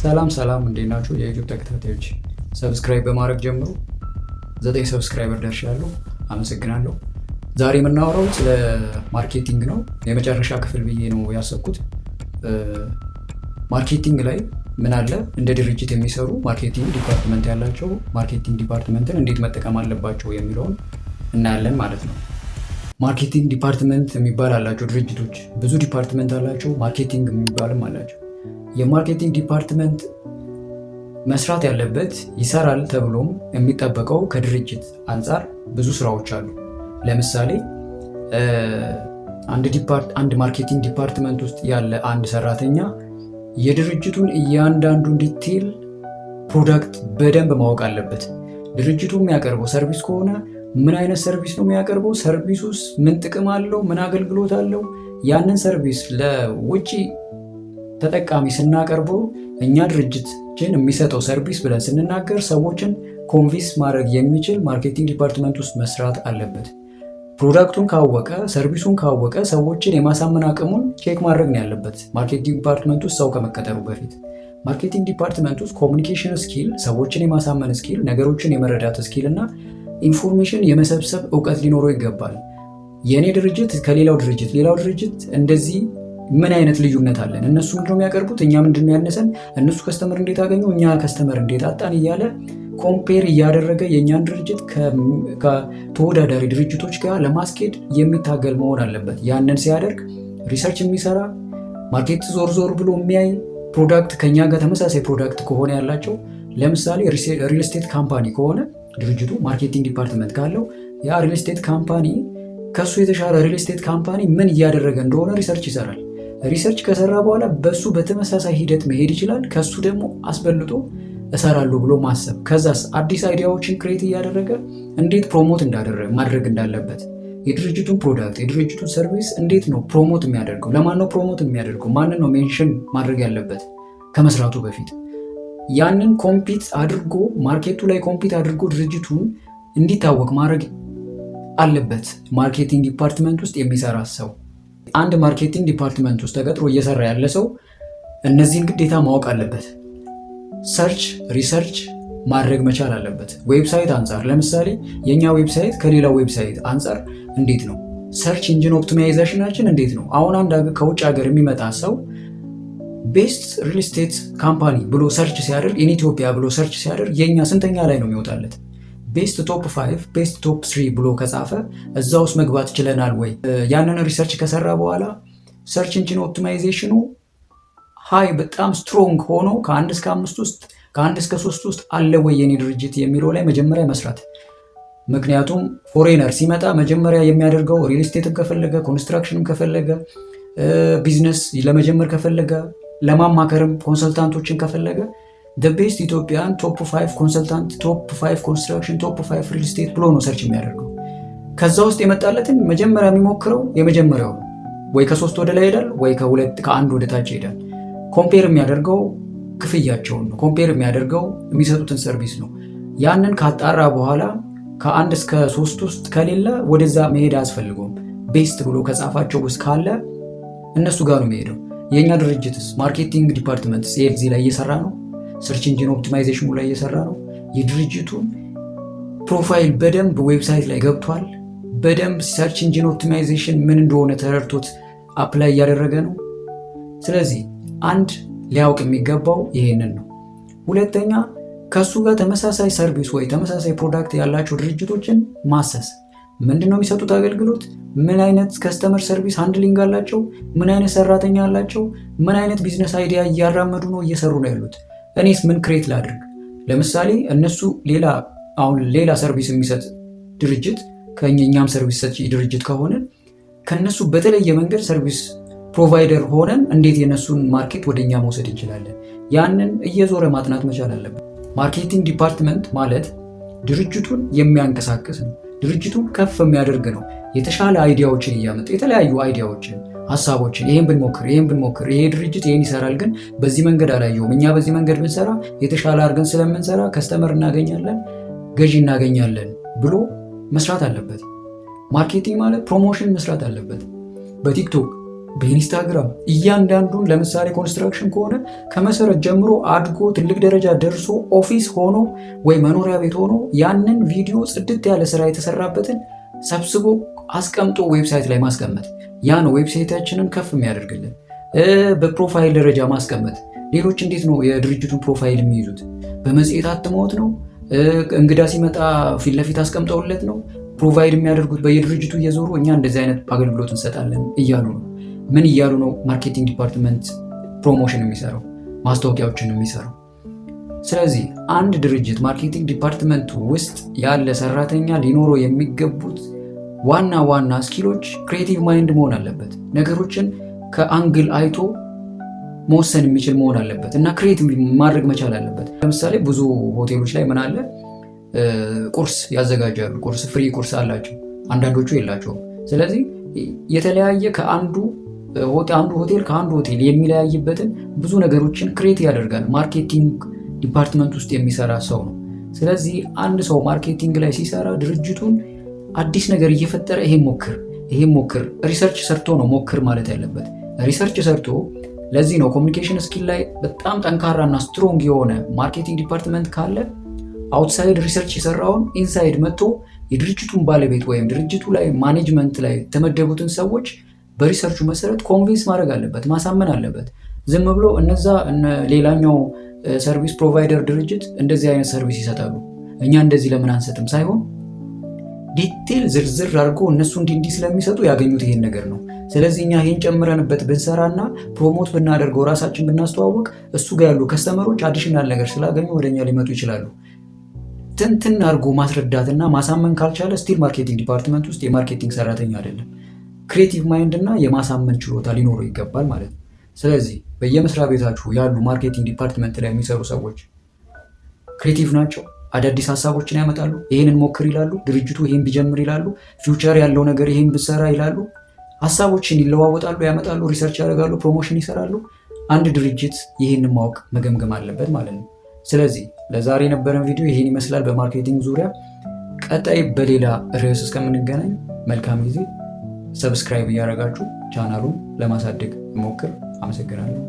ሰላም ሰላም፣ እንዴት ናችሁ የ YouTube ተከታታዮች? Subscribe በማድረግ ጀምሩ። 9 subscriber ደርሻለሁ። አመሰግናለሁ። ዛሬ የምናወራው ስለ marketing ነው። የመጨረሻ ክፍል ብዬ ነው ያሰብኩት። Marketing ላይ ምን አለ፣ እንደ ድርጅት የሚሰሩ marketing department ያላቸው marketing department ን እንዴት መጠቀም አለባቸው የሚለውን እናያለን ማለት ነው። Marketing department የሚባል አላቸው ድርጅቶች፣ ብዙ department አላቸው። Marketing የሚባልም አላቸው። የ marketing department መስራት ያለበት፣ ይሰራል ተብሎም የሚጠበቀው ከድርጅት አንጻር ብዙ ስራዎች አሉ። ለምሳሌ አንድ marketing department ውስጥ ያለ አንድ ሰራተኛ የድርጅቱን እያንዳንዱን detail product በደንብ ማወቅ አለበት። ድርጅቱ የሚያቀርበው service ከሆነ ምን አይነት service ነው የሚያቀርበው? Service ኡስ ምን ጥቅም አለው? ምን አገልግሎት አለው? ያንን service ለውጭ ተጠቃሚ ስናቀርበው እኛ ድርጅታችን የሚሰጠው service ብለን ስንናገር ሰዎችን convince ማድረግ የሚችል marketing department ውስጥ መስራት አለበት። Product ኡን ካወቀ፣ service ኡን ካወቀ ሰዎችን የማሳመን አቅሙን check ማድረግ ነው ያለበት። Marketing department ውስጥ ሰው ከመቀጠሩ በፊት marketing department ውስጥ communication skill፣ ሰዎችን የማሳመን skill፣ ነገሮችን የመረዳት skill እና information የመሰብሰብ እውቀት ሊኖረው ይገባል። የእኔ ድርጅት ከሌላው ድርጅት፣ ሌላው ድርጅት እንደዚህ ምን አይነት ልዩነት አለን? እነሱ ምንድነው የሚያቀርቡት? እኛ ምንድነው ያነሰን? እነሱ customer እንዴት አገኙ? እኛ customer እንዴት አጣን? እያለ compare እያደረገ የእኛን ድርጅት ከተወዳዳሪ ድርጅቶች ጋር ለማስኬድ የሚታገል መሆን አለበት። ያንን ሲያደርግ research የሚሰራ፣ market ዞር ዞር ብሎ የሚያይ፣ product ከኛ ጋር ተመሳሳይ product ከሆነ ያላቸው፣ ለምሳሌ real estate company ከሆነ ድርጅቱ marketing department ካለው ያ real estate company ከሱ የተሻለ real estate company ምን እያደረገ እንደሆነ research ይሰራል። Research ከሰራ በኋላ በሱ በተመሳሳይ ሂደት መሄድ ይችላል። ከሱ ደግሞ አስበልጦ እሰራለሁ ብሎ ማሰብ፣ ከዛስ አዲስ idea ዎችን create እያደረገ እንዴት promote እንዳደረገ ማድረግ እንዳለበት፣ የድርጅቱን product የድርጅቱን service እንዴት ነው promote የሚያደርገው፣ ለማን ነው promote የሚያደርገው፣ ማንን ነው mention ማድረግ ያለበት ከመስራቱ በፊት፣ ያንን compete አድርጎ market ኡ ላይ compete አድርጎ ድርጅቱን እንዲታወቅ ማድረግ አለበት። Marketing department ውስጥ የሚሰራ ሰው፣ አንድ marketing department ውስጥ ተቀጥሮ እየሰራ ያለ ሰው እነዚህን ግዴታ ማወቅ አለበት። Search research ማድረግ መቻል አለበት። Website አንጻር ለምሳሌ የእኛ website ከሌላው website አንጻር እንዴት ነው? Search engine optimization ኣችን እንዴት ነው? አሁን አንድ ከውጭ ሀገር የሚመጣ ሰው best real estate company ብሎ search ሲያደርግ፣ in Ethiopia ብሎ search ሲያደርግ የእኛ ስንተኛ ላይ ነው የሚወጣለት? Best top 5፣ best top 3 ብሎ ከጻፈ እዛ ውስጥ መግባት ችለናል ወይ? ያንን research ከሰራ በኋላ search engine optimization ኑ high በጣም strong ሆኖ ከአንድ እስከ አምስት ውስጥ፣ ከአንድ እስከ ሶስት ውስጥ አለ ወይ የኔ ድርጅት የሚለው ላይ መጀመሪያ መስራት። ምክንያቱም foreigner ሲመጣ መጀመሪያ የሚያደርገው real estate ም ከፈለገ፣ construction ም ከፈለገ፣ ቢዝነስ ለመጀመር ከፈለገ፣ ለማማከርም consultant ኦችን ከፈለገ best Ethiopian top 5 consultant፣ top 5 construction፣ top 5 real estate ብሎ ነው search የሚያደርገው። ከዛ ውስጥ የመጣለትን መጀመሪያ የሚሞክረው የመጀመሪያው ነው። ወይ ከሶስት ወደ ላይ ይሄዳል፣ ወይ ከሁለት ከአንድ ወደ ታች ይሄዳል። Compare የሚያደርገው ክፍያቸውን ነው። Compare የሚያደርገው የሚሰጡትን service ነው። ያንን ካጣራ በኋላ ከአንድ እስከ ሶስት ውስጥ ከሌለ ወደዛ መሄድ አያስፈልገውም። Best ብሎ ከጻፋቸው ውስጥ ካለ እነሱ ጋር ነው የሚሄደው። የእኛ ድርጅትስ marketing department እዚህ ላይ እየሰራ ነው? Search engine optimization ኑ ላይ እየሰራ ነው? የድርጅቱን profile በደንብ website ላይ ገብቷል? በደንብ search engine optimization ምን እንደሆነ ተረድቶት apply እያደረገ ነው? ስለዚህ አንድ ሊያውቅ የሚገባው ይሄንን ነው። ሁለተኛ ከእሱ ጋር ተመሳሳይ service ወይ ተመሳሳይ product ያላቸው ድርጅቶችን ማሰስ። ምንድን ነው የሚሰጡት አገልግሎት? ምን አይነት customer service handling አላቸው? ምን አይነት ሰራተኛ አላቸው? ምን አይነት business idea እያራመዱ ነው፣ እየሰሩ ነው ያሉት? እኔስ ምን create ላድርግ? ለምሳሌ እነሱ ሌላ አሁን ሌላ service የሚሰጥ ድርጅት ከእኛም service ሰጪ ድርጅት ከሆነ ከእነሱ በተለየ መንገድ service provider ሆነን እንዴት የነሱን market ወደ እኛ መውሰድ እንችላለን? ያንን እየዞረ ማጥናት መቻል አለብን። Marketing department ማለት ድርጅቱን የሚያንቀሳቅስ ነው። ድርጅቱን ከፍ የሚያደርግ ነው። የተሻለ idea ዎችን እያመጣ፣ የተለያዩ idea ዎችን፣ ሀሳቦችን፣ ይሄን ብንሞክር፣ ይሄን ብንሞክር፣ ይሄ ድርጅት ይሄን ይሰራል፣ ግን በዚህ መንገድ አላየውም። እኛ በዚህ መንገድ ብንሰራ የተሻለ አድርገን ስለምንሰራ customer እናገኛለን፣ ገዢ እናገኛለን ብሎ መስራት አለበት። Marketing ማለት promotion መስራት አለበት። በ TikTok፣ በኢንስታግራም እያንዳንዱን፣ ለምሳሌ construction ከሆነ ከመሰረት ጀምሮ አድጎ ትልቅ ደረጃ ደርሶ office ሆኖ ወይ መኖሪያ ቤት ሆኖ ያንን ቪዲዮ ጽድት ያለ ስራ የተሰራበትን ሰብስቦ አስቀምጦ website ላይ ማስቀመጥ፣ ያ ነው website ኣችንን ከፍ የሚያደርግልን። በ profile ደረጃ ማስቀመጥ። ሌሎች እንዴት ነው የድርጅቱን profile የሚይዙት? በመጽሔት አትመውት ነው? እንግዳ ሲመጣ ፊት ለፊት አስቀምጠውለት ነው provide የሚያደርጉት? በየድርጅቱ እየዞሩ እኛ እንደዚህ አይነት አገልግሎት እንሰጣለን እያሉ ነው። ምን እያሉ ነው? Marketing department promotion የሚሰራው፣ ማስታወቂያዎችን የሚሰራው። ስለዚህ አንድ ድርጅት marketing department ውስጥ ያለ ሰራተኛ ሊኖረው የሚገቡት ዋና ዋና skill ኦች creative mind መሆን አለበት። ነገሮችን ከ angle አይቶ መወሰን የሚችል መሆን አለበት እና create ማድረግ መቻል አለበት። ለምሳሌ ብዙ ሆቴሎች ላይ ምን አለ፣ ቁርስ ያዘጋጃሉ። ቁርስ free ቁርስ አላቸው፣ አንዳንዶቹ የላቸውም። ስለዚህ የተለያየ ከአንዱ አንዱ ሆቴል ከአንዱ ሆቴል የሚለያይበትን ብዙ ነገሮችን create ያደርጋል። Marketing department ውስጥ የሚሰራ ሰው ነው። ስለዚህ አንድ ሰው marketing ላይ ሲሰራ ድርጅቱን አዲስ ነገር እየፈጠረ ይሄን ሞክር፣ ይሄን ሞክር፣ research ሰርቶ ነው ሞክር ማለት ያለበት። Research ሰርቶ። ለዚህ ነው communication skill ላይ በጣም ጠንካራና strong የሆነ marketing department ካለ outside research የሰራውን inside መጥቶ የድርጅቱን ባለቤት ወይም ድርጅቱ ላይ management ላይ የተመደቡትን ሰዎች በ research ኡ መሰረት convince ማድረግ አለበት፣ ማሳመን አለበት። ዝም ብሎ እነዛ ሌላኛው service provider ድርጅት እንደዚህ አይነት service ይሰጣሉ፣ እኛ እንደዚህ ለምን አንሰጥም ሳይሆን detail ዝርዝር አድርጎ እነሱ እንዲህ እንዲህ ስለሚሰጡ ያገኙት ይሄን ነገር ነው። ስለዚህ እኛ ይሄን ጨምረንበት ብንሰራና promote ብናደርገው፣ ራሳችን ብናስተዋውቅ እሱ ጋር ያሉ customer ኦች additional ነገር ስላገኙ ወደኛ ሊመጡ ይችላሉ። ትንትን አድርጎ ማስረዳትና ማሳመን ካልቻለ still marketing department ውስጥ የ marketing ሰራተኛ አይደለም። Creative mind እና የማሳመን ችሎታ ሊኖረው ይገባል ማለት ነው። ስለዚህ በየመስሪያ ቤታችሁ ያሉ marketing department ላይ የሚሰሩ ሰዎች creative ናቸው። አዳዲስ ሀሳቦችን ያመጣሉ። ይህንን ሞክር ይላሉ። ድርጅቱ ይህን ቢጀምር ይላሉ። Future ያለው ነገር ይህን ብሰራ ይላሉ። ሀሳቦችን ይለዋወጣሉ፣ ያመጣሉ፣ research ያደርጋሉ፣ promotion ይሰራሉ። አንድ ድርጅት ይህንን ማወቅ መገምገም አለበት ማለት ነው። ስለዚህ ለዛሬ የነበረን ቪዲዮ ይህን ይመስላል በ marketing ዙሪያ። ቀጣይ በሌላ ርዕስ እስከምንገናኝ መልካም ጊዜ። Subscribe እያደረጋችሁ ቻናሉን ለማሳደግ ሞክር። አመሰግናለሁ።